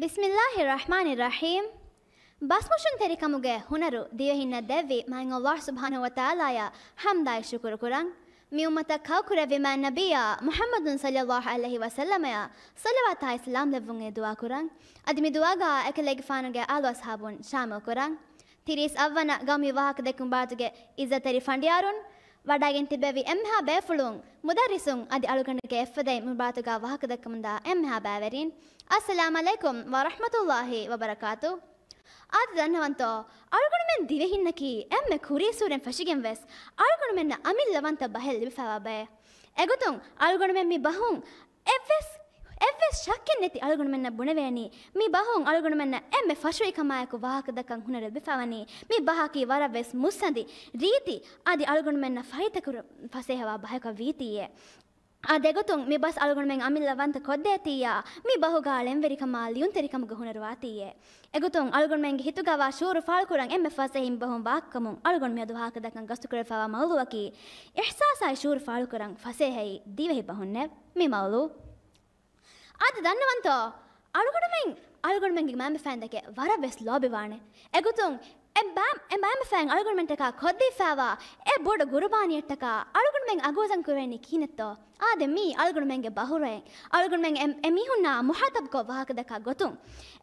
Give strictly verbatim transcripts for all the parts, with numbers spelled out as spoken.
ބިސްމިއްލާހި ރަޙްމާނި ރަޙީމް. ބަސްމޮށުންތެރިކަމުގެ ހުނަރު ދިވެހިންނަށް ދެއްވި މާތް ﷲ ސުބްޙާނަހޫ ވަތަޢާލާއަށް ޙަމްދާއި ޝުކުރު ކުރަން. މި އުއްމަތަށް ކައުކުރެއްވި މާތް ނަބިއްޔާ މުޙައްމަދު ޞައްލައްލާހު ޢަލައިހި ވަސައްލަމަޔަށް ޞަލަވާތާއި ސަލާމް ލެއްވުން އެދުޢާ ކުރަން. އަދި މި ދުޢާގަ އެކަލޭގެފާނުގެ އާލު އަޞްޙާބުން ޝާމިލް ކުރަން. ތިރީސް އަށްވަނަ ގައުމީ ވާހަކަދެއްކުމު ބާތުގެ އިއްޒަތްތެރި ފަނޑިޔާރުން، ވަޑައިގެން ތިއްބެވި އެންމެހާ ބޭފުޅުން، މުދައްރިސުން އަދި އަޅުގަނޑުގެ އެއްފަދައިން މި ބާތުގަ ވާހަކަދައްކަމުންދާ އެންމެހާ ބައިވެރިން. އައްސަލާމް ޢަލައިކުމް ވަރަޙްމަތުﷲި ވަބަރަކާތު. އާދެ ދަންނަވަންތޯ، އަޅުގަނޑުމެން ދިވެހިންނަކީ އެންމެ ކުރީއްސުރެން ފެށިގެން ވެސް އަޅުގަނޑުމެންނަށް އަމިއްލަވަންތަ ބަހެއް ލިބިފައިވާ ބައެއް. އެގޮތުން އަޅުގަނޑުމެން މި ބަހުން އެއްވެސް، އެއްވެސް ޝައްކެއް ނެތި އަޅުގަނޑުމެންނަށް ބުނެވޭނީ، މި ބަހުން އަޅުގަނޑުމެންނަށް އެންމެ ފަށުވިކަމާއެކު ވާހަކަދައްކަން ހުނަރު ލިބިފަވަނީ. މި ބަހަކީ ވަރަށްވެސް މުއްސަނދި ރީތި އަދި އަޅުގަނޑުމެންނަށް ފަހިތަކުރު ފަސޭހަވާ ބަހަކަށް ވީތީއޭ. އާ ދެގޮތުން މި ބަސް އަޅުގަނޑުމެން އަމިއްލަވަންތަ ކޮށްދޭތީއާ، މި ބަހުގަ ޅެންވެރިކަމާ ލިޔުންތެރިކަމުގެ ހުނަރު ވާތީއޭ. އެގޮތުން އަޅުގަނޑުމެންގެ ހިތުގަވާ ޝުޢޫރު ފާޅުކުރަން އެންމެ ފަސޭހަ މި ބަހުން ވާކަމުން އަޅުގަނޑު މިއަދު ވާހަކަދައްކަން ގަސްތުކުރެވިފައިވާ މައުޟޫޢަކީ އިޙްސާސާއި ޝުޢޫރު ފާޅުކުރަން ފަސޭހައީ ދިވެހި ބަހުންނޭ މި މައުޟޫޢު. އާދެ ދަންނަވަންތޯ، އަޅުގަނޑުމެން އަޅުގަނޑުމެންގެ މައިންބަފައިން ދެކެ ވަރަށް ވެސް ލޯބިވާނެ. އެގޮތުން އެ ބަ-، އެ މައިންބަފައިން އަޅުގަނޑުމެންޓަކާ ކޮށްދީފައިވާ އެ ބޮޑު ގުރުބާނީއަށްޓަކާ އަޅުގަނޑުމެން އަގުވަޒަން ކުރެވެނީ ކިހިނެއްތޯ؟ އާދެ، މީ އަޅުގަނޑުމެންގެ ބަހުރޭ. އަޅުގަނޑުމެން އެ، އެ މީހުންނާ މުޚާޠަބްކޮށް ވާހަކަދައްކާ ގޮތުން.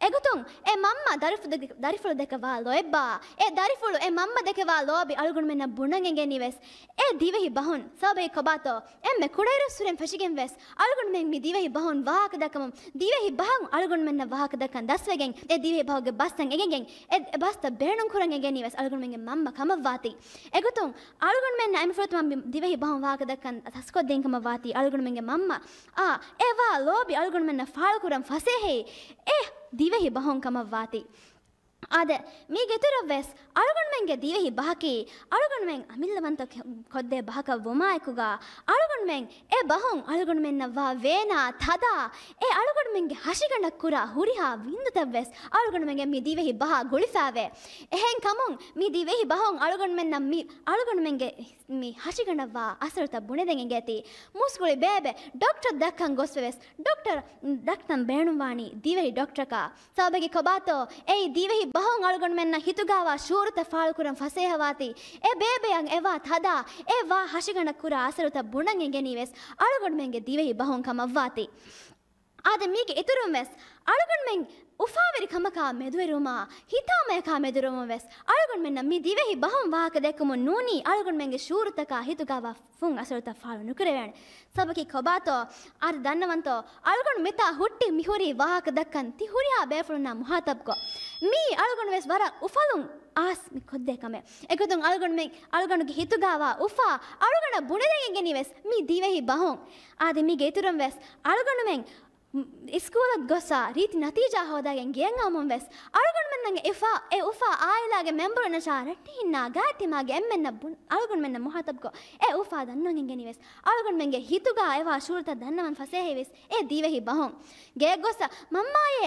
އެގޮތުން އެ މަންމަ ދަރިފު-، ދަރިފުޅު ދެކެ ވާ ލޯތްބާ، އެ ދަރިފުޅު އެ މަންމަ ދެކެ ވާ ލޯބި އަޅުގަނޑުމެންނަށް ބުނަން އެނގެނީ ވެސް އެ ދިވެހި ބަހުން. ސަބަބަކީ ކޮބާތޯ؟ އެންމެ ކުޑައިރުއްސުރެން ފެށިގެން ވެސް އަޅުގަނޑުމެން މި ދިވެހި ބަހުން ވާހަކަދައްކަމުން، ދިވެހި ބަހުން އަޅުގަނޑުމެންނަށް ވާހަކަދައްކަން ދަސްވެގެން، އެ ދިވެހި ބަހުގެ ބަސްތައް އެނގިގެން، އެ، އެ ބަސްތައް ބޭނުން ކުރަން އެނގެނީ ވެސް އަޅުގަނޑުމެންގެ މަންމަ ކަމަށްވާތީ. އެގޮތުން އަޅުގަނޑުމެންނަށް އެންމެ ފުރަތަމަ މި ދިވެހި ބަހުން ވާހަކަދައްކަން ދަސްކޮށްދިން ކަމަށްވާތީ އަޅުގަނޑުމެންގެ މަންމަ އާ، އެ ވާ ލޯބި އަޅުގަނޑުމެންނަށް ފާޅުކުރަން ފަސޭހައީ އެ ދިވެހި ބަހުން ކަމަށްވާތީ. އާދެ، މީގެ އިތުރަށްވެސް އަޅުގަނޑުމެންގެ ދިވެހި ބަހަކީ އަޅުގަނޑުމެން އަމިއްލަވަންތަ ކޮށްދޭ ބަހަކަށް ވުމާއެކުގަ، އަޅުގަނޑުމެން އެ ބަހުން އަޅުގަނޑުމެންނަށް ވާ ވޭނާ ތަދާ، އެ އަޅުގަނޑުމެންގެ ހަށިގަނޑަށް ކުރާ ހުރިހާ ވިންދުތައްވެސް އަޅުގަނޑުމެންގެ މި ދިވެހި ބަހާ ގުޅިފައިވޭ. އެހެންކަމުން މި ދިވެހި ބަހުން އަޅުގަނޑުމެންނަށް މި އަޅުގަނޑުމެންގެ މި ހަށިގަނޑަށްވާ އަސަރުތައް ބުނެދެން އެނގޭތީ. މުސްކުޅި ބޭބެ ޑޮކްޓަރ ދައްކަން ގޮސްފަވެސް، ޑޮކްޓަރ ދައްކަން ބޭނުންވާނީ ދިވެހި ޑޮކްޓަރަކާ. ސަބަބަކީ ކޮބާތޯ؟ އެއީ ދިވެހި ބަހުން އަޅުގަނޑުމެންނަށް ހިތުގަވާ ޝުޢޫރުތައް ފާޅުކުރަން ފަސޭހަވާތީ. އެ ބޭބެއަށް އެވާ ތަދާ، އެ ވާ ހަށިގަނޑަށް ކުރާ އަސަރުތައް ބުނަން އެނގެނީ ވެސް އަޅުގަނޑުމެންގެ ދިވެހި ބަހުން ކަމަށްވާތީ. އާދެ، މީގެ އިތުރުން ވެސް އަޅުގަނޑުމެން އުފާވެރި ކަމަކާ މެދުވެރިވުމާ، ހިތާމަޔަކާ މެދުވެރިވުމަށް ވެސް އަޅުގަނޑުމެންނަށް މި ދިވެހި ބަހުން ވާހަކަ ދެއްކުމުން ނޫނީ އަޅުގަނޑުމެންގެ ޝުޢޫރުތަކާ ހިތުގަވާ ފުން އަސަރުތައް ފާޅު ނުކުރެވޭނެ. ސަބަބަކީ ކޮބާތޯ؟ އާދެ ދަންނަވަންތޯ؟ އަޅުގަނޑު މިތާ ހުއްޓި މިހުރީ ވާހަކަ ދައްކަން ތި ހުރިހާ ބޭފުޅުންނާ މުޚާޠަބްކޮށް. މީ އަޅުގަނޑު ވެސް ވަރަށް އުފަލުން އާސް މި ކޮށްދޭ ކަމެއް. އެގޮތުން އަޅުގަނޑުމެން، އަޅުގަނޑުގެ ހިތުގަވާ އުފާ އަޅުގަނޑަށް ބުނެދެން އެނގެނީ ވެސް މި ދިވެހި ބަހުން. އާދެ، މީގެ އިތުރުން ވެސް އަޅުގަނޑުމެން މް، އިސްކޫލަށް ގޮސް ރީތި ނަތީޖާ ހޯދައިގެން ގެއަށް އައުމުން ވެސް އަޅުގަނޑުމެންނަށް އެ އުފާ، އެ އުފާ އާއިލާގެ މެމްބަރުންނަށާ ރައްޓެހިންނާ ގާތް ތިމާގެ އެންމެންނަށް ބުން-، އަޅުގަނޑުމެންނަށް މުޚާޠަބްކޮށް އެ އުފާ ދަންނަވަން އެނގެނީ ވެސް އަޅުގަނޑުމެންގެ ހިތުގަ އެވާ ޝުޢޫރުތައް ދަންނަވަން ފަސޭހައީ ވެސް އެ ދިވެހި ބަހުން. ގެއަށް ގޮސް މަންމާއޭ،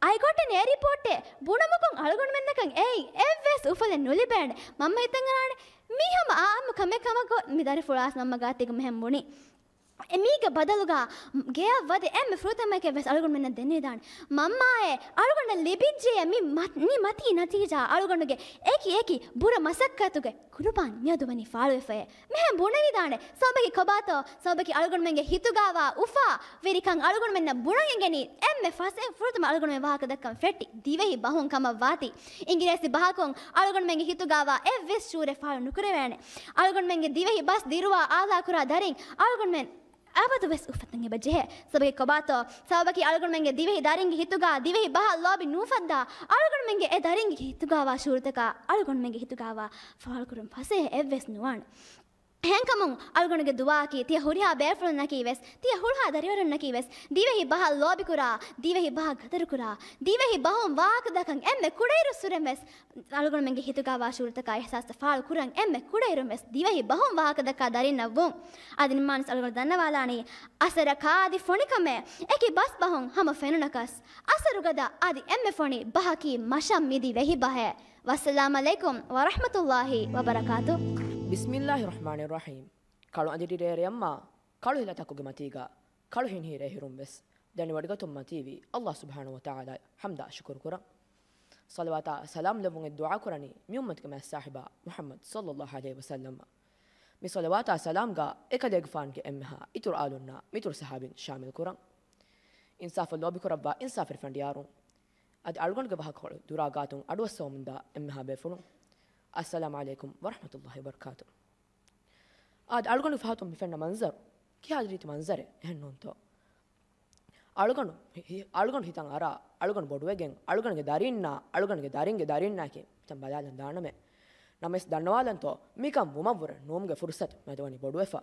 އަތް ގޮއްޓެން އެ ރިޕޯޓެއް ބުނުމުގަ އަޅުގަނޑުމެންނަކަށް އެއީ އެއްވެސް އުފަލެއް ނުލިބޭނެ. މަންމަ ހިތަށް އަރާނެ މީ ހަމަ އާއްމު ކަމެއް ކަމަށް ގޮ-، މި ދަރިފުޅާސް މަންމަ ގާތީގަ މިހެން ބުނި. އެ މީގެ ބަދަލުގަ ގެއަށް ވަދެ އެންމެ ފުރަތަމައެކޭ ވެސް އަޅުގަނޑުމެންނަށް ދެންނެވިދާނެ. މަންމާއޭ، އަޅުގަނޑަށް ލިބިއްޖެޔޭ މި މަ-، މި މަތީ ނަތީޖާ އަޅުގަނޑުގެ އެކި އެކި ބުރަ މަސައްކަތުގެ ޤުރުބާން މިއަދު ވަނީ ފާޅުވެފައޭ. މިހެން ބުނެވިދާނެ. ސަބަބަކީ ކޮބާތޯ؟ ސަބަބަކީ އަޅުގަނޑުމެންގެ ހިތުގަވާ އުފާ ވެރިކަން އަޅުގަނޑުމެންނަށް ބުނަން އެނގެނީ އެންމެ ފަސޭ-، ފުރަތަމަ އަޅުގަނޑުމެން ވާހަކަ ދައްކަން ފެއްޓި ދިވެހި ބަހުން ކަމަށް ވާތީ. އިނގިރޭސި ބަހަކުން އަޅުގަނޑުމެންގެ ހިތުގަވާ އެއްވެސް ޝުޢޫރެއް ފާޅު ނުކުރެވޭނެ. އަޅުގަނޑުމެންގެ ދިވެހި ބަސް ދިރުވާ އާލާކުރާ ދަރިން އަޅުގަނޑުމެން އަބަދުވެސް އުފައްދަން އެބަ ޖެހޭ. ސަބަބަކީ ކޮބާތޯ؟ ސަބަބަކީ އަޅުގަނޑުމެންގެ ދިވެހި ދަރިންގެ ހިތުގަ ދިވެހި ބަހަށް ލޯބި ނުއުފައްދާ އަޅުގަނޑުމެންގެ އެ ދަރިންގެ ހިތުގަވާ ޝުޢޫރުތަކާ އަޅުގަނޑުމެންގެ ހިތުގަވާ ފާޅުކުރުން ފަސޭހަ އެއްވެސް ނުވާނެ. އެހެންކަމުން އަޅުގަނޑުގެ ދުޢާއަކީ ތިޔަ ހުރިހާ ބޭފުޅުންނަކީ ވެސް، ތިޔަ ހުރިހާ ދަރިވަރުންނަކީ ވެސް، ދިވެހި ބަހަށް ލޯބިކުރާ، ދިވެހި ބަހަށް ގަދަރުކުރާ، ދިވެހި ބަހުން ވާހަކަ ދައްކަން އެންމެ ކުޑައިރުއްސުރެން ވެސް، އަޅުގަނޑުމެންގެ ހިތުގަވާ ޝުޢޫރުތަކާ އިޙްސާސްތައް ފާޅު ކުރަން އެންމެ ކުޑައިރުން ވެސް ދިވެހި ބަހުން ވާހަކަ ދައްކާ ދަރިންނަށް ވުން. އަދި ނިންމާނަސް އަޅުގަނޑު ދަންނަވާލާނީ، އަސަރަކާ އަދި ފޮނިކަމޭ އެކި ބަސް ބަހުން ހަމަ ފެނުނަކަސް، އަސަރުގަދަ އަދި އެންމެ ފޮނި ބަހަކީ މަށަށް މިދި ވެހި ބަހޭ. ވައްސަލާމް ޢަލައިކުމް ވަރަޙްމަތުﷲި ވަބަރަކާތު. ބިސްމިއްލާހި ރަޙްމާނި ރަޙީމް. ކަޅު އަނދިރި ރޭރެއަށްމާ ކަޅު ހިލަތަކުގެ މަތީގަ ކަޅު ހިނިހީރޭ ހިރުން ވެސް ދަނޑިވަޑިގަތުން މަތީވީ ﷲ ސުބްޙާނަހޫ ވަތަޢާލާ ޙަމްދާ ޝުކުރު ކުރަން. ޞަލަވާތާ ސަލާމް ލެއްވުން ދުޢާ ކުރަނީ މި އުއްމަތުގެ މާތް ސާހިބާ މުޙައްމަދު ޞައްލައްލާހު ޢަލައިހި ވަސައްލަމަށް. މި ޞަލަވާތާ ސަލާމްގަ އެކަލޭގެފާނުގެ އެންމެހާ އިތުރު އާލުންނާ މިތުރު ޞަޙާބީން ޝާމިލް ކުރަން. އިންސާފަށް ލޯބިކުރައްވާ އިންސާފުވެރި ފަނޑިޔާރުން. އަދި އަޅުގަނޑުގެ ވާހަކަކޮޅު ދުރާ ގާތުން އަޑުއައްސަވަމުންދާ އެންމެހާ ބޭފުޅުން. އައްސަލާމު ޢަލައިކުމް ވަރަޙްމަތުﷲި ވަބަރަކާތު. އާދެ، އަޅުގަނޑު ފަހަތުން މި ފެންނަ މަންޒަރު ކިހާ ރީތި މަންޒަރެއް އެހެން ނޫންތޯ؟ އަޅުގަނޑު ހި-، ހި-، އަޅުގަނޑު ހިތަށް އަރާ، އަޅުގަނޑު ބޮޑުވެގެން، އަޅުގަނޑުގެ ދަރިންނާ، އަޅުގަނޑުގެ ދަރިންގެ ދަރިންނާއެކީ މިތަން ބަލާލަން ދާނަމޭ. ނަމަވެސް ދަންނަވާލަންތޯ، މިކަން ވުމަށްވުރެ ނޫމުގެ ފުރުޞަތު މިއަދު ވަނީ ބޮޑުވެފަ.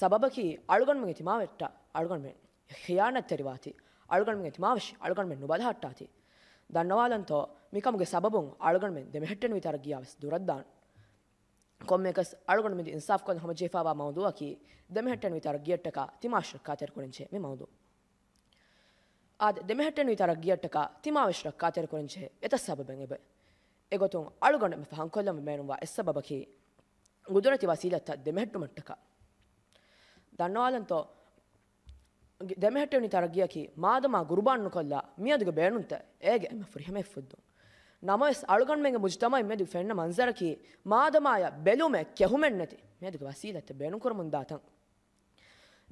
ސަބަބަކީ އަޅުގަނޑުމެންގެ ތިމާވެއްޓަށް އަޅުގަނޑުމެން ޚިޔާނަތްތެރިވާތީ، އަޅުގަނޑުމެންގެ ތިމާވެށި އަޅުގަނޑުމެން ނުބަލަހައްޓާތީ. ދަންނަވާލަންތޯ، މިކަމުގެ ސަބަބުން އަޅުގަނޑުމެން ދެމެހެއްޓެނިވި ތަރައްގީއާވެސް ދުރަށްދާން. ކޮންމެއަކަސް އަޅުގަނޑު މިއަދު އިންސާފުކޮށްލަން ހަމަޖެހިފައިވާ މައުޟޫއަކީ، ދެމެހެއްޓެނިވި ތަރައްގީއަށްޓަކާ ތިމާވެށި ރައްކާތެރިކުރަންޖެހޭ މި މައުޟޫ. އާދެ، ދެމެހެއްޓެނިވި ތަރައްގީއަށްޓަކާ ތިމާވެށި ރައްކާތެރިކުރަންޖެހޭ އެތައް ސަބަބެއް އެބަ. އެގޮތުން އަޅުގަނޑު މި ފަހަންކޮށްލަން ބޭނުންވާ އެއް ސަބަބަކީ، ގުދުރަތީ ވަސީލަތްތައް ދެމެހެއްޓުމަށްޓަކާ. ދަންނަވާލަންތޯ، ދެމެހެއްޓެނިވި ތަރައްގީއަކީ މާދަމާ ގުރުބާން ނުކޮށްލާ މިއަދުގެ ބޭނުންތައް އޭގެ އެންމެ ފުރިހަމައަށް ފުއްދުން. ނަމަވެސް އަޅުގަނޑުމެންގެ މުޖުތަމައިން މިއަދު ފެންނަ މަންޒަރަކީ މާދަމާޔަށް ބެލުމެއް ކެހުމެއް ނެތި މިއަދުގެ ވަސީލަތްތައް ބޭނުންކުރަމުންދާތަން.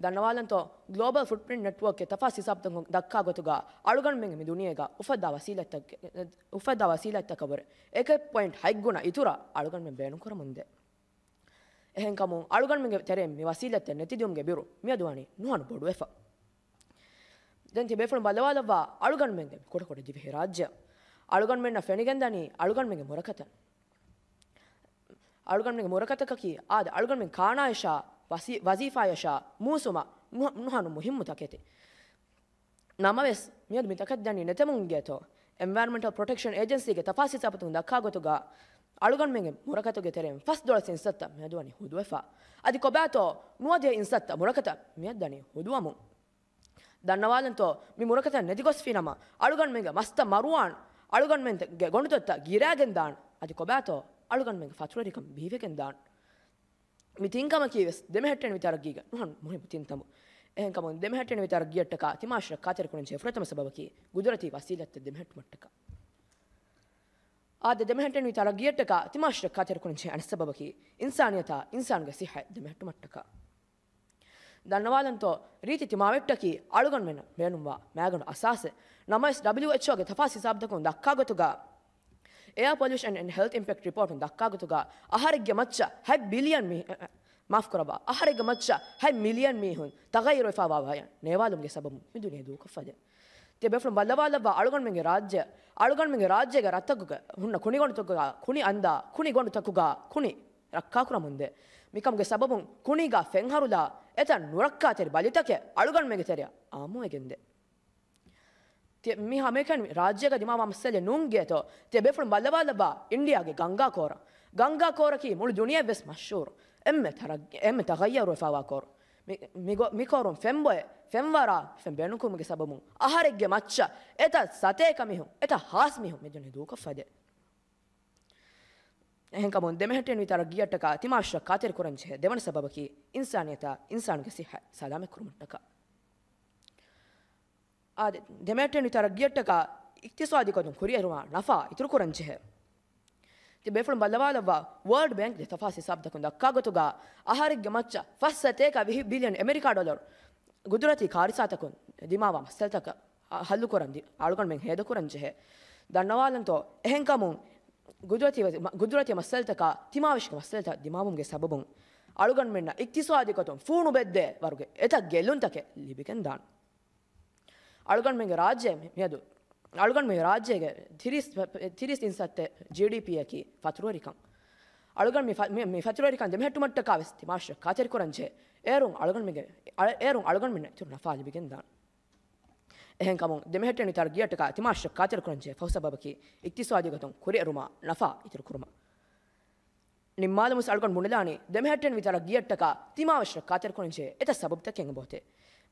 ދަންނަވާލަންތޯ، ގްލޯބަލް ފުޓްޕްރިންޓް ނެޓްވޯކްގެ ތަފާސް ހިސާބުތަކުން ދައްކާ ގޮތުގަ އަޅުގަނޑުމެން މި ދުނިޔޭގަ އުފައްދާ ވަސީލަތްތަކަށް، އުފައްދާ ވަސީލަތްތަކަށްވުރެ އެކެއް ޕޮއިންޓް ހަތް ގުނަ އިތުރަށް އަޅުގަނޑުމެން ބޭނުންކުރަމުންދޭ. އެހެންކަމުން އަޅުގަނޑުމެންގެ ތެރެއިން މި ވަސީލަތްތައް ނެތިދިއުމުގެ ބިރު މިއަދު ވަނީ ނުހަނު ބޮޑުވެފަ. ދެން ތި ބޭފުޅުން ބައްލަވާލައްވާ އަޅުގަނޑުމެންގެ ކުޑަކުޑަ ދިވެހި ރާއްޖެއަށް. އަޅުގަނޑުމެންނަށް ފެނިގެންދަނީ އަޅުގަނޑުމެންގެ މުރަކަތައް. އަޅުގަނޑުމެންގެ މުރަކަތަކަކީ އާދެ، އަޅުގަނޑުމެން ކާނާޔަށާ ވަސީ-، ވަޒީފާޔަށާ މޫސުމަށް ނު-، ނުހަނު މުހިއްމު ތަކެތި. ނަމަވެސް، މިއަދު މި ތަކެތި ދަނީ ނެތެމުން އިނގޭތޯ؟ އެންވަޔަރަންމެންޓަލް ޕްރޮޓެކްޝަން އޭޖެންސީގެ ތަފާސް ހިސާބުތަކުން ދައްކާ ގޮތުގަ، އަޅުގަނޑުމެންގެ މުރަކަތުގެ ތެރެއިން ފަސް ދޮޅަސް އިންސައްތަ މިއަދު ވަނީ ހުދުވެފަ. އަދި ކޮބާތޯ ނުވަދިހަ އިންސައްތަ މުރަކަތައް މިއަދު ދަނީ ހުދުވަމުން. ދަންނަވާލަންތޯ، މި މުރަކަތައް ނެތިގޮސްފިނަމަ، އަޅުގަނޑުމެންގެ މަސްތައް މަރުވާން، އަޅުގަނޑުމެންގެ ގޮނޑުތައްތައް ގިރާގެން ދާން، އަދި ކޮބާތޯ، އަޅުގަނޑުމެންގެ ފަތުރުވެރިކަން ބިހިވެގެން ދާން. މި ތިން ކަމަކީ ވެސް ދެމެހެއްޓެނިވި ތަރައްގީގެ ނުހަނު މުހިއްމު ތިން ތަނބު. އެހެންކަމުން ދެމެހެއްޓެނިވި ތަރައްގީއަށްޓަކާ ތިމާވެށި ރައްކާތެރިކުރަންޖެހޭ ފުރަތަމަ ސަބަބަކީ ގުދުރަތީ ވަސީލަތްތައް ދެމެހެއްޓުމަށްޓަކާ. އާދެ، ދެމެހެއްޓެނިވި ތަރައްގީއަށްޓަކާ ތިމާވެށި ރައްކާތެރިކުރަންޖެހޭ އަނެއް ސަބަބަކީ އިންސާނިއްޔަތާ އިންސާނުގެ ސިއްހަތް ދެމެހެއްޓުމަށްޓަކާ. ދަންނަވާލަންތޯ، ރީތި ތިމާވެއްޓަކީ އަޅުގަނޑުމެންނަށް ބޭނުންވާ މައިގަނޑު އަސާސެއް. ނަމަވެސް، ޑަބްލިއުއެޗްއޯގެ ތަފާސް ހިސާބުތަކުން ދައްކާ ގޮތުގަ، އެއާ ޕޮލިއުޝަން އެންޑް ހެލްތް އިމްޕެކްޓް ރިޕޯޓުން ދައްކާ ގޮތުގަ، އަހަރެއްގެ މައްޗަށް ހަތް ބިލިއަން މީ-، އެ، އެ، މާފު ކުރައްވާ، އަހަރެއްގެ މައްޗަށް ހަތް މިލިއަން މީހުން ތަޣައްޔަރުވެފައިވާ ވަޔަށް ނޭވާލުމުގެ ސަބަބުން މި ދުނިޔެ ދޫކޮށްފަދޭ. ތިޔަބޭފުޅުން ބައްލަވާލައްވާ އަޅުގަނޑުމެންގެ ރާއްޖެ، އަޅުގަނޑުމެންގެ ރާއްޖޭގެ ރަށްތަކުގަ ހުންނަ ކުނިގޮނޑުތަކުގަ ކުނި އަންދާ، ކުނިގޮނޑުތަކުގަ ކުނި ރައްކާކުރަމުންދޭ. މިކަމުގެ ސަބަބުން ކުނީގަ ފެންހަރުލާ އެތައް ނުރައްކާތެރި ބަލިތަކެއް އަޅުގަނޑުމެންގެ ތެރެއަށް އާއްމުވެގެންދޭ. ތި-، މި ހަމައެކަނި ރާއްޖޭގަ ދިމާވާ މައްސަލައެއް ނޫންގޭތޯ؟ ތިޔަބޭފުޅުން ބައްލަވާލައްވާ އިންޑިއާގެ ގަންގާ ކޯރަށް. ގަންގާ ކޯރަކީ މުޅި ދުނިޔެއަށްވެސް މަޝްހޫރު. އެންމެ ތަރައްގި-، އެންމެ ތަޣައްޔަރުވެފައިވާ ކޯރު. މި-، މިގޮ-، މިކޯރުން ފެންބޮއެ، ފެންވަރާ، ފެން ބޭނުންކުރުމުގެ ސަބަބުން އަހަރެއްގެ މައްޗަށް އެތައް ސަތޭކަ މީހުން، އެތައް ހާސް މީހުން މި ދުނިޔެ ދޫކޮށްފަދޭ. އެހެންކަމުން ދެމެހެއްޓެނިވި ތަރައްގީއަށްޓަކާ ތިމާވެށި ރައްކާތެރިކުރަންޖެހޭ ދެވަނަ ސަބަބަކީ އިންސާނިއްޔަތާ އިންސާނުގެ ސިއްހަތް ސަލާމަތްކުރުމަށްޓަކާ. އާދެ، ދެމެހެއްޓެނިވި ތަރައްގީއަށްޓަކާ އިޤްތިޞާދީ ގޮތުން ކުރިއެރުމާ ނަފާ އިތުރުކުރަންޖެހޭ. ތި ބޭފުޅުން ބައްލަވާލައްވާ ވޯލްޑް ބޭންކްގެ ތަފާސް ހިސާބުތަކުން ދައްކާ ގޮތުގަ އަހަރެއްގެ މައްޗަށް ފަސް ސަތޭކަ ވިހި ބިލިއަން އެމެރިކާ ޑޮލަރު ގުދުރަތީ ކާރިސާތަކުން ދިމާވާ މައްސަލަތަކަށް ހައްލުކުރަން ދި-، އަޅުގަނޑުމެން ހޭދަކުރަން ޖެހޭ. ދަންނަވާލަންތޯ، އެހެންކަމުން ގުދުރަތީ ވަ-، މަ-، ގުދުރަތީ މައްސަލަތަކާ ތިމާވެށިގެ މައްސަލަތައް ދިމާވުމުގެ ސަބަބުން އަޅުގަނޑުމެންނަށް އިޤްތިޞާދީ ގޮތުން ފޫނު ބެއްދޭ ވަރުގެ އެތައް ގެއްލުންތަކެއް ލިބިގެން ދާން. އަޅުގަނޑުމެންގެ ރާއްޖެ މި-، މިއަދު އަޅުގަނޑުމެންގެ ރާއްޖޭގެ ތިރީސް، ތިރީސް އިންސައްތެ ޖީޑީޕީއަކީ ފަތުރުވެރިކަން. އަޅުގަނޑު މި ފަ-، މި، މި ފަތުރުވެރިކަން ދެމެހެއްޓުމަށްޓަކާ ވެސް ތިމާވެށި ރައްކާތެރިކުރަން ޖެހޭ. އޭރުން އަޅުގަނޑުމެންގެ، އަ-، އޭރުން އަޅުގަނޑުމެންނަށް އިތުރު ނަފާ ލިބިގެން ދާން. އެހެންކަމުން ދެމެހެއްޓެނިވި ތަރައްގީއަށްޓަކާ ތިމާވެށި ރައްކާތެރިކުރަން ޖެހޭ ފަހު ސަބަބަކީ އިޤްތިޞާދީ ގޮތުން ކުރިއެރުމާ ނަފާ އިތުރުކުރުމަށް. ނިންމާލަމުސް އަޅުގަނޑު ބުނެލާނީ، ދެމެހެއްޓެނިވި ތަރައްގީއަށްޓަކާ ތިމާވެށި ރައްކާތެރިކުރަންޖެހޭ އެތައް ސަބަބުތަކެއް އެބައޮތޭ.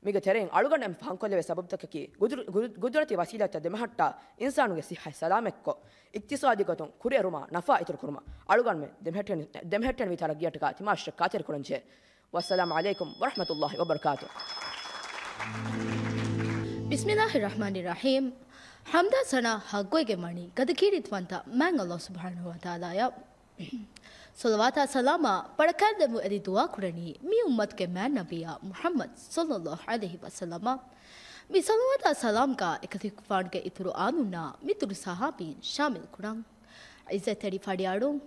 މީގެ ތެރެއިން އަޅުގަނޑު އެންމެ ފަހަންކޮށްލެވޭ ސަބަބުތަކަކީ، ގުދުރު-، ގުދު-، ގުދުރަތީ ވަސީލަތްތައް ދެމެހައްޓާ، އިންސާނުގެ ސިއްހަތް ސަލާމަތްކޮށް، އިޤްތިޞާދީ ގޮތުން ކުރިއެރުމާ ނަފާ އިތުރުކުރުމަށް އަޅުގަނޑުމެން ދެމެހެއްޓެނި-، ދެމެހެއްޓެނިވި ތަރައްގީއަށްޓަކާ ތިމާވެށި ރައްކާތެރިކުރަންޖެހޭ. والسلام عليكم ورحمة الله وبركاته. ބިސްމިއްލާހި ރަޙްމާނި ރަޙީމް. ޙަމްދާ ސަނާ ޙައްޤުވެގެން ވަނީ ގަދަކީރިތިވަންތަ މާތް ﷲ ސުބްޙާނަހޫ ވަތަޢާލާއަށް. ޞަލަވާތާ ސަލާމާ ވަޑަކާލެއްވު އެދި ދުޢާ ކުރަނީ މި އުއްމަތުގެ މާތް ނަބިއްޔާ މުޙައްމަދު ޞައްލައްލާހު ޢަލައިހި ވަސައްލަމަށް. މި ޞަލަވާތާ ސަލާމްގާ އެކަލޭގެފާނުގެ އިތުރު އާލުންނާ މިތުރު ޞަޙާބީން ޝާމިލް ކުރަން. ޢިއްޒަތްތެރި ފަޑިއަޅުން،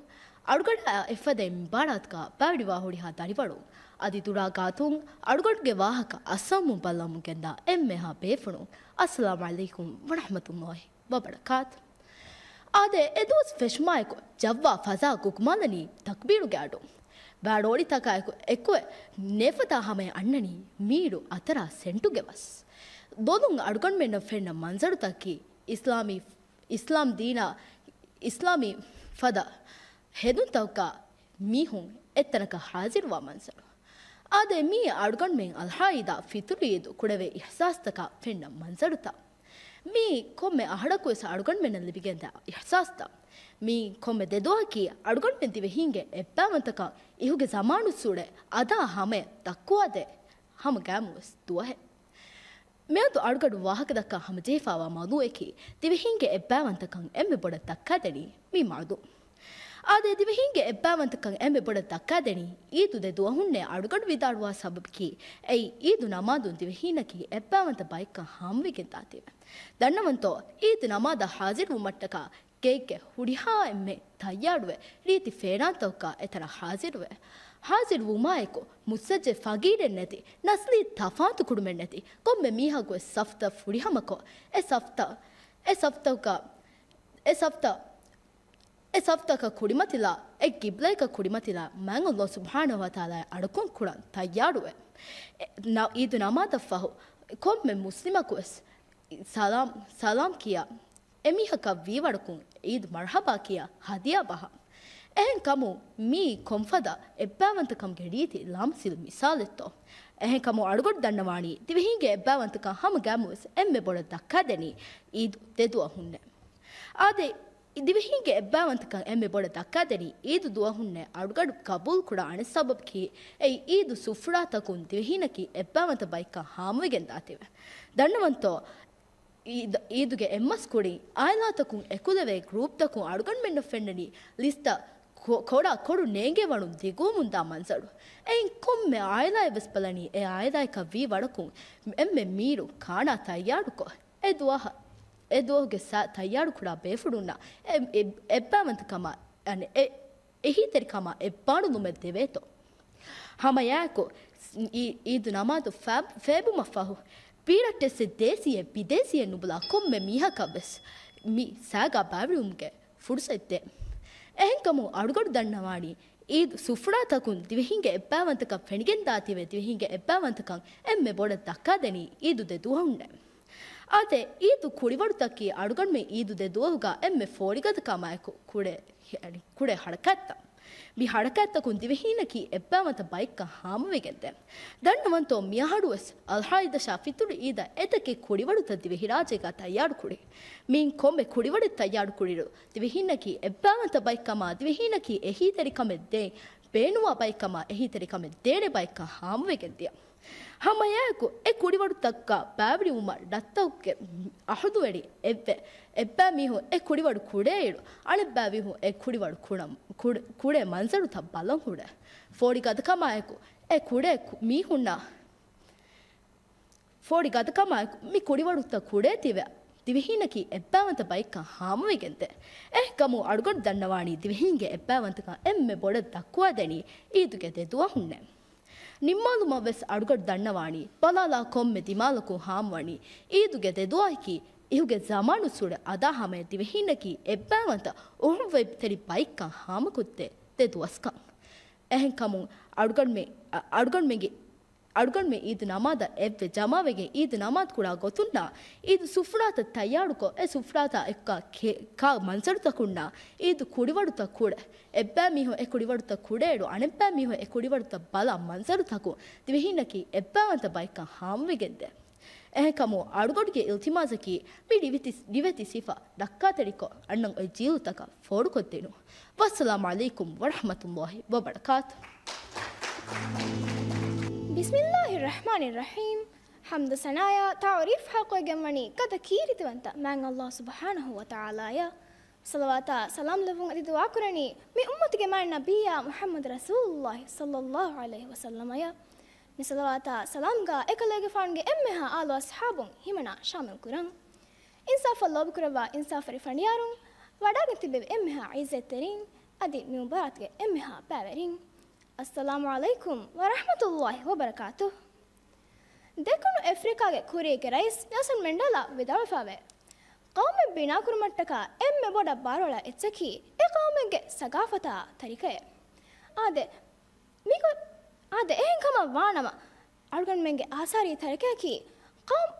އަޅުގަނޑާ އެފަދައިން މި ބާރާތުގާ ބައިވެރިވާ ހުރިހާ ދަރިވަރުން، އަދި ދުރާ ގާތުން އަޅުގަނޑުގެ ވާހަކަ އައްސައުމު ބައްލަވަމުން ގެންދާ އެންމެހާ ބޭފުޅުން، އައްސަލާމު ޢަލައިކުމް ވަރަޙްމަތުﷲި ވަބަރަކާތު. އާދެ، އެ ދުވަސް ފެށުމާއެކު ޖައްވާ ފަޒާ ގުގުމާލަނީ ތަކްބީރުގެ އަޑުން. ބާރޯޅިތަކާއެކު އެކުވެ ނޭފަތާ ހަމަޔަށް އަންނަނީ މީރު އަތަރާ ސެންޓުގެ ވަސް. ދޮލުން އަޅުގަނޑުމެންނަށް ފެންނަ މަންޒަރުތަކަކީ އިސްލާމީ، އިސްލާމް ދީނާ، އިސްލާމީ ފަދަ ހެދުންތަކުގަ މީހުން އެއްތަނަކަށް ހާޒިރުވާ މަންޒަރު. އާދެ، މީ އަޅުގަނޑުމެން އަޟްޙާ ޢީދާ ފިޠުރު ޢީދު ކުޑަވޭ އިޙްސާސްތަކާ ފެންނަ މަންޒަރުތައް. މީ ކޮންމެ އަހަރަކުވެސް އަޅުގަނޑުމެންނަށް ލިބިގެންދާ އިޙްސާސްތައް. މީ ކޮންމެ ދެދުވަހަކީ އަޅުގަނޑުމެން ދިވެހީންގެ އެއްބައިވަންތަކަން އިހުގެ ޒަމާނުއްސުރެ އަދާ ހަމަޔަށް ދައްކުވާދޭ ހަމަ ގައިމުވެސް ދުވަހެއް. މިއަދު އަޅުގަނޑު ވާހަކަދައްކާ ހަމަޖެހިފައިވާ މައުޟޫޢަކީ، ދިވެހީންގެ އެއްބައިވަންތަކަން އެންމެ ބޮޑަށް ދައްކާދެނީ މި މައުޟޫޢު. އާދެ، ދިވެހީންގެ އެއްބައިވަންތަކަން އެންމެ ބޮޑަށް ދައްކާދެނީ އީދު ދެ ދުވަހުންނޭ އަޅުގަނޑު ވިދާޅުވާ ސަބަބަކީ، އެއީ އީދު ނަމާދުން ދިވެހީންނަކީ އެއްބައިވަންތަ ބައެއްކަން ހާމަވެގެން ދާތީވެ. ދަންނަވަންތޯ، އީދު ނަމާދަށް ހާޒިރުވުމަށްޓަކާ ގެއެއްގެ ހުރިހާ އެންމެ ތައްޔާރުވެ، ރީތި ފޭރާންތަކުގަ އެތަނަށް ހާޒިރުވެ. ހާޒިރުވުމާއެކު، މުއްސައްޖެ ފަގީރެއް ނެތި، ނަސްލީ ތަފާތު ކުރުމެއް ނެތި، ކޮންމެ މީހަކު އެ ސަފްތައް ފުރިހަމަކޮށް، އެ ސަފްތައް، އެ ސަފްތަކުގަ، އެ ސަފްތައް، އެ ސަފްތަކަށް ކުރިމަތިލާ، އެ ޤިބްލައަކަށް ކުރިމަތިލާ، މާތް ﷲ ސުބްޙާނަހޫ ވަތަޢާލާއަށް އަޅުކަން ކުރަން ތައްޔާރުވެ. އެ، ނަ-، އީދު ނަމާދަށްފަހު، ކޮންމެ މުސްލިމަކުވެސް ސަލާމް، ސަލާމް ކިޔާ، އެމީހަކަށް ވީވަރަކުން އީދު މަރްޙަބާ ކިޔާ ހަދިޔާ ބަހާ. އެހެންކަމުން މީ ކޮންފަދަ އެއްބައިވަންތަކަމުގެ ރީތި ލަމްސީ މިސާލެއްތޯ؟ އެހެންކަމުން އަޅުގަނޑު ދަންނަވާނީ ދިވެހީންގެ އެއްބައިވަންތަކަން ހަމަ ގައިމުވެސް އެންމެ ބޮޑަށް ދައްކާދެނީ އީދު ދެ ދުވަހުންނޭ. އާދެ، ދިވެހީންގެ އެއްބައިވަންތަކަން އެންމެ ބޮޑަށް ދައްކާދެނީ އީދު ދުވަހުންނޭ އަޅުގަނޑު ޤަބޫލުކުރާ އަނެއް ސަބަބަކީ، އެއީ އީދު ސުފްރާތަކުން ދިވެހީންނަކީ އެއްބައިވަންތަ ބައެއްކަން ހާމަވެގެން ދާތީވެ. ދަންނަވަންތޯ، އީދ-، އީދުގެ އެއްމަސް ކުރިން އާއިލާތަކުން އެކުލެވޭ ގްރޫޕްތަކުން އަޅުގަނޑުމެންނަށް ފެންނަނީ ލިސްޓަށް ކޮ-، ކޮޅަށް ކޮޅު ނޭނގޭވަޑުން ދިގުވަމުންދާ މަންޒަރު. އެއިން ކޮންމެ އާއިލާއެއްވެސް ބަލަނީ އެ އާއިލާއަކަށް ވީ ވަރަކުން އެންމެ މީރު ކާނާ ތައްޔާރުކޮށް، އެ ދުވަހަށް، އެ ދުވަހުގެ ސާ ތައްޔާރުކުރާ ބޭފުޅުންނަށް އެ، އެ، އެއްބައިވަންތަކަމާ، އަނެއް އެ، އެހީތެރިކަމާ އެއްބާރުލުމެއް ދެވޭތޯ. ހަމައެއާއެކު އީ، އީދު ނަމާދު ފޭ-، ފޭބުމަށްފަހު ބީރައްޓެއްސެއް ދޭސީއެއް ބިދޭސީއެއް ނުބުލާ ކޮންމެ މީހަކަށްވެސް މި ސާގާ ބައިވެރިވުމުގެ ފުރުސަތު ދޭ. އެހެންކަމުން އަޅުގަނޑު ދަންނަވާނީ އީދު ސުފްރާތަކުން ދިވެހީންގެ އެއްބައިވަންތަކަން ފެނިގެންދާތީވެ، ދިވެހީންގެ އެއްބައިވަންތަކަން އެންމެ ބޮޑަށް ދައްކާދެނީ އީދު ދެ ދުވަހުންނޭ. އާދެ، އީދު ކުޅިވަޑުތަކީ އަޅުގަނޑުމެން އީދު ދެ ދުވަހުގަ އެންމެ ފޯރިގަދަކަމާއެކު ކުޅޭ، ކުޅޭ ހަރަކާތްތައް. މި ހަރަކާތްތަކުން ދިވެހީންނަކީ އެއްބައިވަންތަ ބައެއްކަން ހާމަވެގެންދޭ. ދަންނަވަންތޯ، މިއަހަރުވެސް އަޟްޙާ ޢީދަށާ ފިޠުރު ޢީދަށް އެތަކެއް ކުޅިވަޑުތައް ދިވެހިރާއްޖޭގަ ތައްޔާރުކުރޭ. މިއިން ކޮންމެ ކުޅިވަޑެއް ތައްޔާރުކުރިއިރު، ދިވެހީންނަކީ އެއްބައިވަންތަ ބައެއްކަމާ، ދިވެހީންނަކީ އެހީތެރިކަމެއް ދޭން ބޭނުންވާ ބައެއްކަމާ، އެހީތެރިކަމެއް ދޭނެ ބައެއްކަން ހާމަވެގެން ދިޔަ. ހަމައެއާއެކު، އެ ކުޅިވަޑުތަކަށް ބައިވެރިވުމަށް ރަށްތަކުގެ އަހުދުވެރި އެއްވެ، އެއްބައިމީހުން އެ ކުޅިވަޑު ކުޅޭއިރު، އަނެއްބައިމީހުން އެ ކުޅިވަޑު ކުޅަ-، ކުޅެ-، ކުޅޭ މަންޒަރުތައް ބަލަން ހުރޭ. ފޯރިގަދަކަމާއެކު، އެ ކުޅޭ ކު-، މީހުންނަށް ފޯރިގަދަކަމާއެކު، މި ކުޅިވަޑުތައް ކުޅޭތީވެ، ދިވެހީންނަކީ އެއްބައިވަންތަ ބައެއްކަން ހާމަވެގެންދޭ. އެހެންކަމުން އަޅުގަނޑު ދަންނަވާނީ ދިވެހީންގެ އެއްބައިވަންތަކަން އެންމެ ބޮޑަށް ދައްކުވާދެނީ އީދުގެ ދެ ދުވަހުންނޭ. ނިންމާލުމަށްވެސް އަޅުގަނޑު ދަންނަވާނީ، ބަލާލާ ކޮންމެ ދިމާލަކުން ހާމަވަނީ، އީދުގެ ދެ ދުވަހަކީ، އިހުގެ ޒަމާނުއްސުރެ އަދާ ހަމަޔަށް ދިވެހީންނަކީ އެއްބައިވަންތަ އުޚުވަތްތެރި ބައެއްކަން ހާމަކޮށްދޭ ދެ ދުވަސްކަން. އެހެންކަމުން އަޅުގަނޑުމެ-، އަ-، އަޅުގަނޑުމެންގެ އަޅުގަނޑުމެން އީދު ނަމާދަށް އެއްވެ ޖަމާވެގެން އީދު ނަމާދު ކުރާ ގޮތުންނާ، އީދު ސުފްރާތައް ތައްޔާރުކޮށް، އެ ސުފްރާތާ އެއްކާ ކެ-، ކާ މަންޒަރުތަކުންނާ، އީދު ކުޅިވަޑުތައް ކުޅެ، އެއްބައިމީހުން އެ ކުޅިވަޑުތައް ކުޅޭއިރު، އަނެއްބައިމީހުން އެ ކުޅިވަޑުތައް ބަލާ މަންޒަރުތަކުން ދިވެހީންނަކީ އެއްބައިވަންތަ ބައެއްކަން ހާމަވެގެންދޭ. އެހެންކަމުން އަޅުގަނޑުގެ އިލްތިމާސަކީ މި ރިވެތި، ރިވެތި ސިފަ ރައްކާތެރިކޮށް އަންނަން އޮތް ޖީލުތަކަށް ފޯރުކޮށްދިނުން. ވައްސަލާމު ޢަލައިކުމް ވަރަޙްމަތުﷲި ވަބަރަކާތު. بسم الله الرحمن الرحيم. ޙަމްދު ސަނާޔާ ތަޢުރީފް ޙައްޤުވެގެންވަނީ ގަދަ ކީރިތިވަންތަ މާތް ﷲ ސުބްޙާނަހޫ ވަތަޢާލާއަށް. ޞަލަވާތާ ސަލާމް ލެއްވުން އަދި ދުޢާކުރަނީ މި އުއްމަތުގެ މާތް ނަބިއްޔާ މުޙައްމަދު ރަސޫލުﷲ ޞައްލަﷲ ޢަލައިހި ވަސައްލަމަޔަށް. މި ޞަލަވާތާ ސަލާމްގާ އެކަލޭގެފާނުގެ އެންމެހާ އާލު އަޞްޙާބުން ހިމަނާ ޝާމިލް ކުރަން. އިންސާފަށް ލޯބިކުރައްވާ އިންސާފުވެރި ފަނޑިޔާރުން، ވަޑާގެން ތިއްބެވި އެންމެހާ ޢިއްޒަތްތެރިން، އަދި މި މުބާރާތުގެ އެންމެހާ ބައިވެރިން، އައްސަލާމު ޢަލައިކުމް ވަރަޙްމަތުﷲ ވަބަރަކާތުހު. ދެކުނު އެފްރިކާގެ ކުރީގެ ރައީސް ނެލްސަން މެންޑެލާ ވިދާޅުވެފަވޭ، ޤައުމެއް ބިނާކުރުމަށްޓަކާ އެންމެ ބޮޑަށް ބާރުއަޅާ އެއްޗަކީ އެ ޤައުމެއްގެ ސަގާފަތާ ތަރިކައެއް. އާދެ، މިގޮ-، އާދެ، އެހެން ކަމަށް ވާނަމަ، އަޅުގަނޑުމެންގެ އާސާރީ ތަރިކައަކީ ޤައުމް-،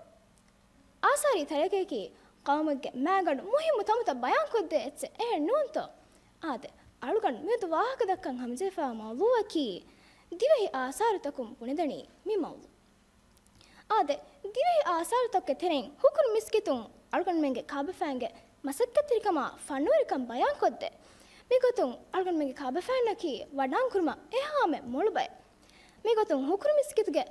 އާސާރީ ތަރިކައަކީ ޤައުމެއްގެ މައިގަނޑު މުހިއްމު ތަންތަން ބަޔާންކޮށްދޭ އެއްޗެއް، އެހެން ނޫންތޯ؟ އާދެ، އަޅުގަނޑު މިއަދު ވާހަކަ ދައްކަން ހަމަޖެހިފައިވާ މައުޟޫޢަކީ ދިވެހި އާސާރުތަކުން ބުނެދެނީ މި މައުޟޫޢު. އާދެ، ދިވެހި އާސާރުތަކުގެ ތެރެއިން ހުކުރު މިސްކިތުން އަޅުގަނޑުމެންގެ ކާބަފައިންގެ މަސައްކަތްތެރިކަމާ ފަންނުވެރިކަން ބަޔާންކޮށްދޭ. މިގޮތުން އަޅުގަނޑުމެންގެ ކާބަފައިންނަކީ ވަޑާންކުރުމަށް އެހާމެ މޮޅު ބައެއް. މިގޮތުން ހުކުރު މިސްކިތުގެ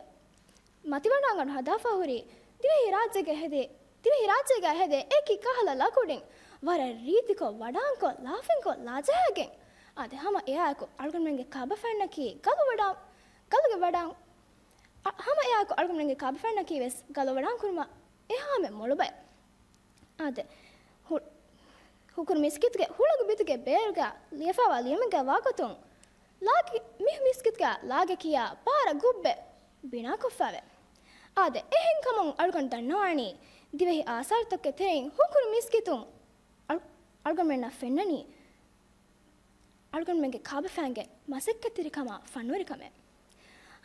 މަތިވަޑާންގަނޑު ހަދާފަ ހުރީ ދިވެހިރާއްޖޭގަ ހެދޭ، ދިވެހިރާއްޖޭގަ ހެދޭ އެކި ކަހަލަ ލަކުޑިން ވަރަށް ރީތިކޮށް ވަޑާންކޮށް ލާފިންކޮށް ލާޖަހައިގެން. އާދެ، ހަމަ އެއާއެކު އަޅުގަނޑުމެންގެ ކާބަފައިންނަކީ ގަލު ވަޑާ-، ގަލުގެ ވަޑާ-، އަ، ހަމަ އެއާއެކު އަޅުގަނޑުމެންގެ ކާބަފައިންނަކީ ވެސް ގަލު ވަޑާންކުރުމަށް އެހާމެ މޮޅު ބައެއް. އާދެ، ހު-، ހުކުރު މިސްކިތުގެ ހުޅަނގު ބިތުގެ ބޭރުގަ ލިޔެފައިވާ ލިޔުމެއްގަ ވާގޮތުން، ލާގެ-، މި މިސްކިތުގަ ލާގެ ކިޔާ ބާރަ ގުއްބެއް ބިނާކޮށްފައެވެ. އާދެ، އެހެންކަމުން އަޅުގަނޑު ދަންނަވާނީ، ދިވެހި އާސާރުތަކުގެ ތެރެއިން ހުކުރު މިސްކިތުން އަޅު-، އަޅުގަނޑުމެންނަށް ފެންނަނީ، އަޅުގަނޑުމެންގެ ކާބަފައިންގެ މަސައްކަތްތެރިކަމާ ފަންނުވެރިކަމެއް.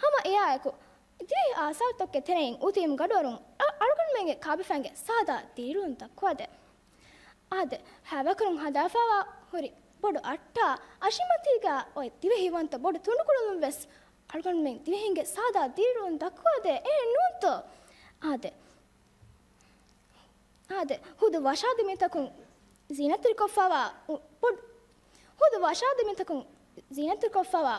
ހަމަ އެއާއެކު، ދިވެހި އާސާރުތަކުގެ ތެރެއިން އުތީމު ގަނޑުވަރުން އަ-، އަޅުގަނޑުމެންގެ ކާބަފައިންގެ ސާދާ ދިރިއުޅުން ދައްކުވާދޭ. އާދެ، ހައިބަކަރުން ހަދާފައިވާ ހުރި ބޮޑު އައްޓާ އަށިމަތީގަ އޮތް ދިވެހިވަންތަ ބޮޑު ތުނޑުކުޅުން ވެސް އަޅުގަނޑުމެން ދިވެހިންގެ ސާދާ ދިރިއުޅުން ދައްކުވާދޭ، އެހެން ނޫންތޯ؟ އާދެ. އާދެ، ހުދު ވަށާދިމިތަކުން ޒީނަތްތެރިކޮށްފައިވާ އު-، ބޮޑު-، ހުދު ވަށާދިމިތަކުން ޒީނަތްތެރިކޮށްފައިވާ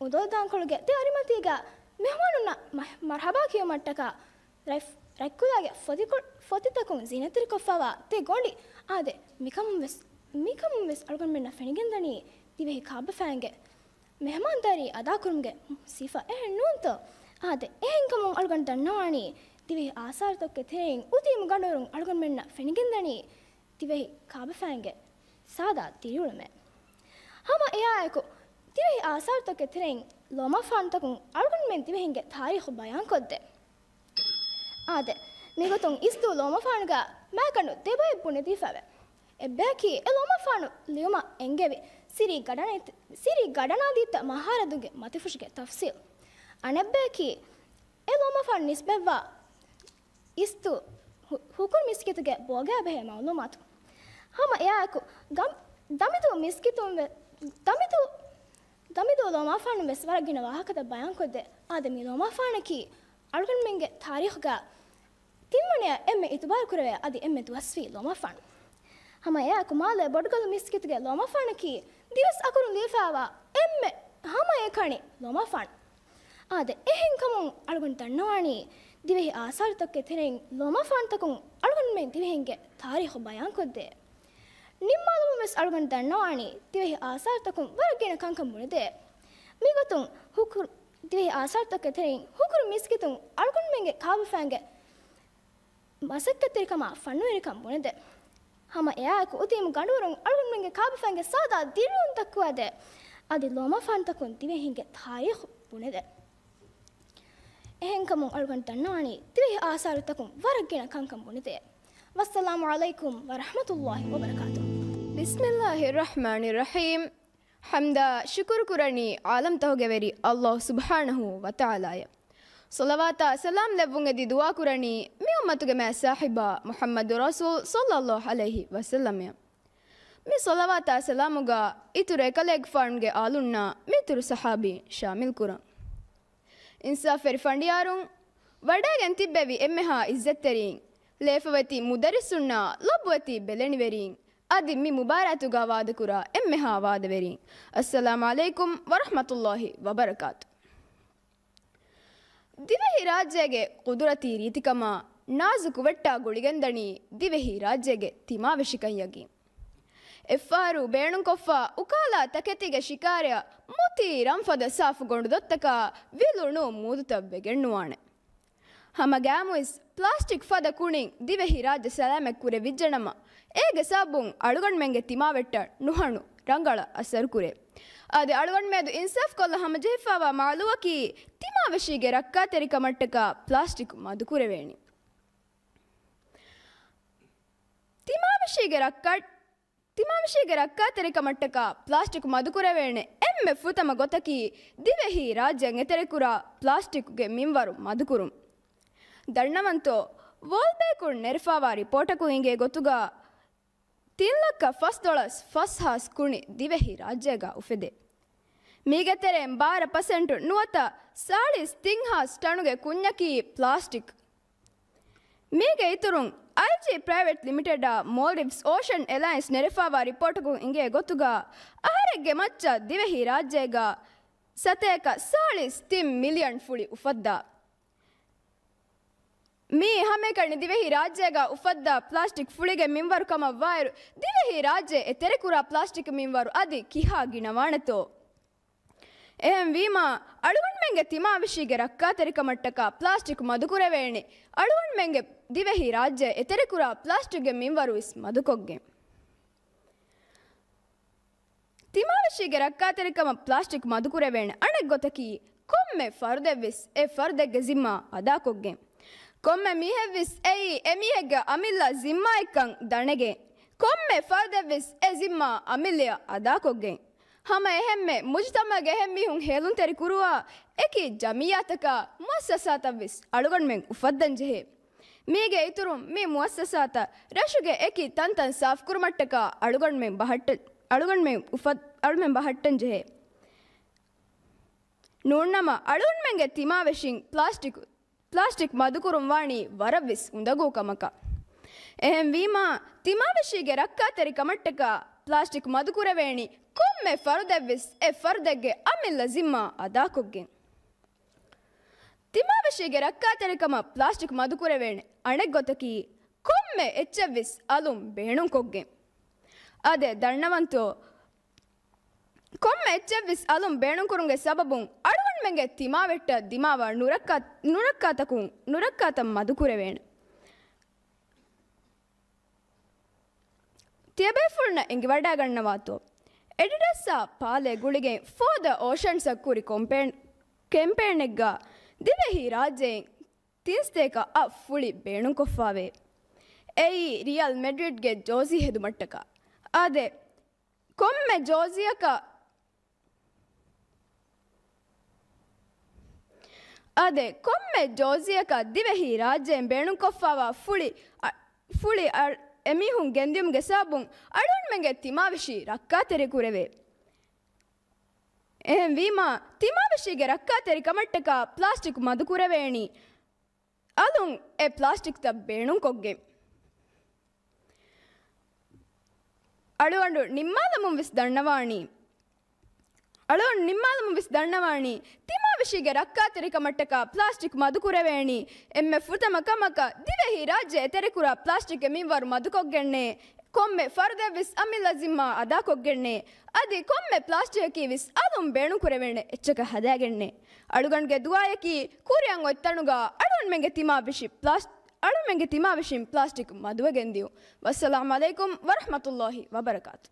އުނދަގޫދާންކޮޅުގެ ތެ އަރިމަތީގަ މެހުމާނުންނަށް މަ-، މަރުޙަބާ ކިޔުމަށްޓަކާ ރަތް-، ރަތްކުލާގެ ފޮތިކޮ-، ފޮތިތަކުން ޒީނަތްތެރިކޮށްފައިވާ ތެ ގޮނޑި. އާދެ، މިކަމުން ވެސް، މިކަމުން ވެސް އަޅުގަނޑުމެންނަށް ފެނިގެންދަނީ ދިވެހި ކާބަފައިންގެ މެހެމާންދާރީ އަދާކުރުމުގެ ސިފަ، އެހެން ނޫންތޯ؟ އާދެ، އެހެންކަމުން އަޅުގަނޑު ދަންނަވާނީ، ދިވެހި އާސާރުތަކުގެ ތެރެއިން އުތީމު ގަނޑުވަރުން އަޅުގަނޑުމެންނަށް ފެނިގެންދަނީ، ދިވެހި ކާބަފައިންގެ ސާދާ ދިރިއުޅުމެއް. ހަމަ އެއާއެކު، ދިވެހި އާސާރުތަކުގެ ތެރެއިން ލޯމަފާނުތަކުން އަޅުގަނޑުމެން ދިވެހިންގެ ތާރީޚު ބަޔާންކޮށްދޭ. އާދެ، މިގޮތުން އިސްދޫ ލޯމަފާނުގަ މައިގަނޑު ދެބައެއް ބުނެދީފައެވެ. އެއްބަޔަކީ އެ ލޯމަފާނު ލިޔުމަށް އެންގެވި ސިރީ ގަޑަނަ-، ސިރީ ގަޑަނާދީތައް މަހާރަދުގެ މަތިފުށުގެ ތަފްސީލް. އަނެއްބަޔަކީ އެ ލޯމަފާނު ނިސްބަތްވާ އިސްދޫ ހު-، ހުކުރު މިސްކިތުގެ ބޯގާ ބެހޭ މައުލޫމާތު. ހަމަ އެއާއެކު ގަމް-، ދަމިދޫ މިސްކިތުން ވެ-، ދަމިދޫ، ދަމިދޫ ލޯމާފާނު ވެސް ވަރަށް ގިނަ ވާހަކަތައް ބަޔާންކޮށްދޭ. އާދެ، މި ލޯމާފާނަކީ އަޅުގަނޑުމެންގެ ތާރީޚުގަ ތިންވަނަޔަށް އެންމެ އިތުބާރު ކުރެވޭ އަދި އެންމެ ދުވަސްވީ ލޯމާފާނު. ހަމަ އެއާއެކު މާލޭ ބޮޑުގަލު މިސްކިތުގެ ލޯމާފާނަކީ ދިވެސް އަކުރުން ލިޔެފައިވާ އެންމެ ހަމައެކަނި ލޯމާފާނު. އާދެ، އެހެންކަމުން އަޅުގަނޑު ދަންނަވާނީ، ދިވެހި އާސާރުތަކުގެ ތެރެއިން ލޯމާފާނުތަކުން އަޅުގަނޑުމެން ދިވެހިންގެ ތާރީޚު ބަޔާންކޮށްދޭ. ނިންމާލުމުން ވެސް އަޅުގަނޑު ދަންނަވާނީ، ދިވެހި އާސާރުތަކުން ވަރަށް ގިނަ ކަންކަން ބުނެދޭ. މިގޮތުން ހުކުރު-، ދިވެހި އާސާރުތަކުގެ ތެރެއިން ހުކުރު މިސްކިތުން އަޅުގަނޑުމެންގެ ކާބަފައިންގެ މަސައްކަތްތެރިކަމާ ފަންނުވެރިކަން ބުނެދޭ. ހަމަ އެއާއެކު އުތީމު ގަނޑުވަރުން އަޅުގަނޑުމެންގެ ކާބަފައިންގެ ސާދާ ދިރިއުޅުން ދައްކުވާދޭ. އަދި ލޯމާފާނުތަކުން ދިވެހިންގެ ތާރީޚު ބުނެދޭ. އެހެންކަމުން އަޅުގަނޑު ދަންނަވާނީ ދިވެހި އާސާރުތަކުން ވަރަށް ގިނަ ކަންކަން ބުނެދޭ. ވައްސަލާމު ޢަލައިކުމް ވަރަޙްމަތުﷲ ވަބަރަކާތުހު. ބިސްމިﷲ ރަޙްމާނި ރަޙީމް. ޙަމްދާ ޝުކުރު ކުރަނީ ޢާލަމްތަކުގެ ވެރި ﷲ ސުބްޙާނަހޫ ވަތަޢާލާއަށް. ޞަލަވާތާ ސަލާމް ލެއްވުން އެދި ދުޢާ ކުރަނީ މި އުއްމަތުގެ މާތް ސާހިބާ މުޙައްމަދު ރަސޫލް ޞައްލަﷲ ޢަލައިހި ވަސައްލަމަށް. މި ޞަލަވާތާ ސަލާމުގަ އިތުރު އެކަލޭގެފާނުގެ އާލުންނާ މިތުރު ޞަޙާބީން ޝާމިލް ކުރަން. އިންސާފްވެރި ފަނޑިޔާރުން، ވަޑައިގެން ތިއްބެވި އެންމެހާ ޢިއްޒަތްތެރީން، ލޭފަވެތި މުދައްރިސުންނާ ލޮބުވެތި ބެލެނިވެރީން، އަދި މި މުބާރާތުގަ ވާދަކުރާ އެންމެހާ ވާދަވެރީން، އައްސަލާމު ޢަލައިކުމް ވަރަޙްމަތުﷲ ވަބަރަކާތު. ދިވެހިރާއްޖޭގެ ޤުދުރަތީ ރީތިކަމާ ނާޒުކުވެއްޓާ ގުޅިގެންދަނީ ދިވެހިރާއްޖޭގެ ތިމާވެށިކަންޏަކީ. އެއްފަހަރު ބޭނުންކޮށްފަ އުކާލާ ތަކެތީގެ ޝިކާރަޔަށް މުތީ ރަންފަދަ ސާފު ގޮނޑުދޮށްތަކާ ވިލުނު މޫދުތައް ވެގެންނުވާނެ. ހަމަގައިމުވެސް ޕްލާސްޓިކް ފަދަ ކުނިން ދިވެހިރާއްޖެ ސަލާމަތް ކުރެވިއްޖެނަމަ، އޭގެ ސަބަބުން އަޅުގަނޑުމެންގެ ތިމާވެއްޓަށް ނުހަނު ރަނގަޅަށް އަސަރުކުރޭ. އަދި އަޅުގަނޑުމެދު އިންސާފްކޮށްލަ ހަމަޖެހިފައިވާ މައުލޫއަކީ ތިމާވެށީގެ ރައްކާތެރިކަމަށްޓަކާ ޕްލާސްޓިކް މަދުކުރެވޭނީ. ތިމާވެށީގެ ރައްކާ، ތިމާވެށީގެ ރައްކާތެރިކަމަށްޓަކާ ޕްލާސްޓިކް މަދުކުރެވޭނެ އެންމެ ފުރަތަމަ ގޮތަކީ ދިވެހިރާއްޖެއިން އެތެރެކުރާ ޕްލާސްޓިކްގެ މިންވަރު މަދުކުރުން. ދަންނަވަންތޯ، ވޯލްބޭކުން ނެރެފައިވާ ރިޕޯޓަކުން އިނގޭ ގޮތުގަ، ތިން ލައްކަ ފަސްދޮޅަސް ފަސް ހާސް ކުނި ދިވެހިރާއްޖޭގަ އުފެދޭ. މީގެ ތެރެއިން ބާރަ ޕަސެންޓު ނުވަތަ ސާޅީސް ތިން ހާސް ޓަނުގެ ކުންޏަކީ ޕްލާސްޓިކް. މީގެ އިތުރުން، އަލްޖީ ޕްރައިވެޓް ލިމިޓެޑާ މޯލްޑިވްސް އޯޝަން އެލައިންސް ނެރެފައިވާ ރިޕޯޓަކުން އިނގޭ ގޮތުގަ، އަހަރެއްގެ މައްޗަށް ދިވެހިރާއްޖޭގަ ސަތޭކަ ސާޅީސް ތިން މިލިއަން ފުޅި އުފައްދާ. މިއީ ހަމައެކަނި ދިވެހިރާއްޖޭގަ އުފައްދާ ޕްލާސްޓިކް ފުޅިގެ މިންވަރު ކަމަށް ވާއިރު، ދިވެހިރާއްޖެ އެތެރެކުރާ ޕްލާސްޓިކް މިންވަރު އަދި ކިހާ ގިނަވާނެތޯ؟ އެހެންވީމާ، އަޅުގަނޑުމެންގެ ތިމާވެށީގެ ރައްކާތެރިކަމަށްޓަކާ ޕްލާސްޓިކް މަދުކުރެވޭނެ، އަޅުގަނޑުމެންގެ ދިވެހިރާއްޖެ އެތެރެކުރާ ޕްލާސްޓިކްގެ މިންވަރުވެސް މަދުކޮށްގެން. ތިމާވެށީގެ ރައްކާތެރިކަމަށް ޕްލާސްޓިކް މަދުކުރެވޭނެ އަނެއް ގޮތަކީ، ކޮންމެ ފަރުދެއްވެސް އެ ފަރުދެއްގެ ޒިންމާ އަދާކޮށްގެން. ކޮންމެ މީހެއްވެސް އެއީ އެމީހެއްގެ އަމިއްލަ ޒިންމާއެއްކަން ދަނެގެން، ކޮންމެ ފަރުދެއްވެސް އެ ޒިންމާ އަމިއްލަޔަށް އަދާކޮށްގެން. ހަމަ އެހެންމެ މުޖުތަމައުގެ އެހެން މީހުން ހޭލުންތެރި ކުރުވާ އެކި ޖަމިއްޔާތަކާ، މުއައްސަސާތައްވެސް އަޅުގަނޑުމެން އުފައްދަން ޖެހޭ. މީގެ އިތުރުން މި މުއައްސަސާތައް ރަށުގެ އެކި ތަންތަން ސާފުކުރުމަށްޓަކާ އަޅުގަނޑުމެން ބަހައްޓަ-، އަޅުގަނޑުމެން އުފަ-، އަޅުމެން ބަހައްޓަން ޖެހޭ. ނޫންނަމަ އަޅުގަނޑުމެންގެ ތިމާވެށިން ޕްލާސްޓިކް، ޕްލާސްޓިކް މަދުކުރުން ވާނީ ވަރަށްވެސް އުނދަގޫ ކަމަކަށް. އެހެންވީމާ، ތިމާވެށީގެ ރައްކާތެރި ކަމަށްޓަކާ ޕްލާސްޓިކް މަދުކުރެވޭނީ ކޮންމެ ފަރުދެއްވެސް އެ ފަރުދެއްގެ އަމިއްލަ ޒިންމާ އަދާކޮށްގެން. ތިމާވެށީގެ ރައްކާތެރިކަމަށް ޕްލާސްޓިކް މަދުކުރެވޭނެ އަނެއްގޮތަކީ، ކޮންމެ އެއްޗެއްވެސް އަލުން ބޭނުންކޮށްގެން. އާދެ، ދަންނަވަންތޯ، ކޮންމެ އެއްޗެއްވެސް އަލުން ބޭނުންކުރުމުގެ ސަބަބުން އަޅުގަނޑުމެންގެ ތިމާވެއްޓަށް ދިމާވާ ނުރައްކާ-، ނުރައްކާތަކުން، ނުރައްކާތައް މަދުކުރެވޭނެ. ތިޔަބޭފުޅުންނަށް އެނގިވަޑައިގަންނަވާތޯ، އެޑިޑަސްއާ ޕާލޭ ގުޅިގެން ފޯ ދަ އޯޝަންސް އަށް ކުރި ކޮމްޕޭން-، ކެމްޕޭނެއްގަ ދިވެހި ރާއްޖެއިން ތިން ސަތޭކަ އަށް ފުޅި ބޭނުންކޮށްފާވޭ. އެއީ ރިއަލް މެޑްރިޑްގެ ޖޯޒީ ހެދުމަށްޓަކާ. އާދެ، ކޮންމެ ޖޯޒީއަކަށް، އާދެ، ކޮންމެ ޖޯޒީއަކަށް ދިވެހި ރާއްޖެއިން ބޭނުންކޮށްފާވާ ފުޅި، އަ-، ފުޅި އަ-، އެމީހުން ގެންދިޔުމުގެ ސަބަބުން އަޅުގަނޑުމެންގެ ތިމާވެށި ރައްކާތެރިކުރެވޭ. އެހެންވީމާ، ތިމާވެށީގެ ރައްކާތެރިކަމަށްޓަކާ ޕްލާސްޓިކް މަދުކުރެވޭނީ، އަލުން އެ ޕްލާސްޓިކްތައް ބޭނުންކޮށްގެން. އަޅުގަނޑު ނިންމާލަމުން ވެސް ދަންނަވާނީ، އަޅުގަނޑު ނިންމާލަމުން ވެސް ދަންނަވާނީ، ތިމާވެށީގެ ރައްކާތެރިކަމަށްޓަކާ ޕްލާސްޓިކް މަދުކުރެވޭނީ، އެންމެ ފުރަތަމަ ކަމަކަށް ދިވެހި ރާއްޖެ އެތެރެކުރާ ޕްލާސްޓިކްގެ މިންވަރު މަދުކޮށްގެންނޭ، ކޮންމެ ފަރުދެއްވެސް އަމިއްލަ ޒިންމާ އަދާކޮށްގެންނޭ، އަދި ކޮންމެ ޕްލާސްޓިކަކީ ވެސް އަލުން ބޭނުންކުރެވޭނެ އެއްޗަކަށް ހަދާގެންނޭ. އަޅުގަނޑުގެ ދުޢާޔަކީ ކުރިއަށް އޮތް ތަނުގަ އަޅުގަނޑުމެންގެ ތިމާ ވެށި ޕްލާސް-، އަޅުގަނޑުމެންގެ ތިމާ ވެށިން ޕްލާސްޓިކް މަދުވެގެން ދިޔުން. ވައްސަލާމް ޢަލައިކުމް ވަރަޙްމަތުﷲ ވަބަރަކާތު.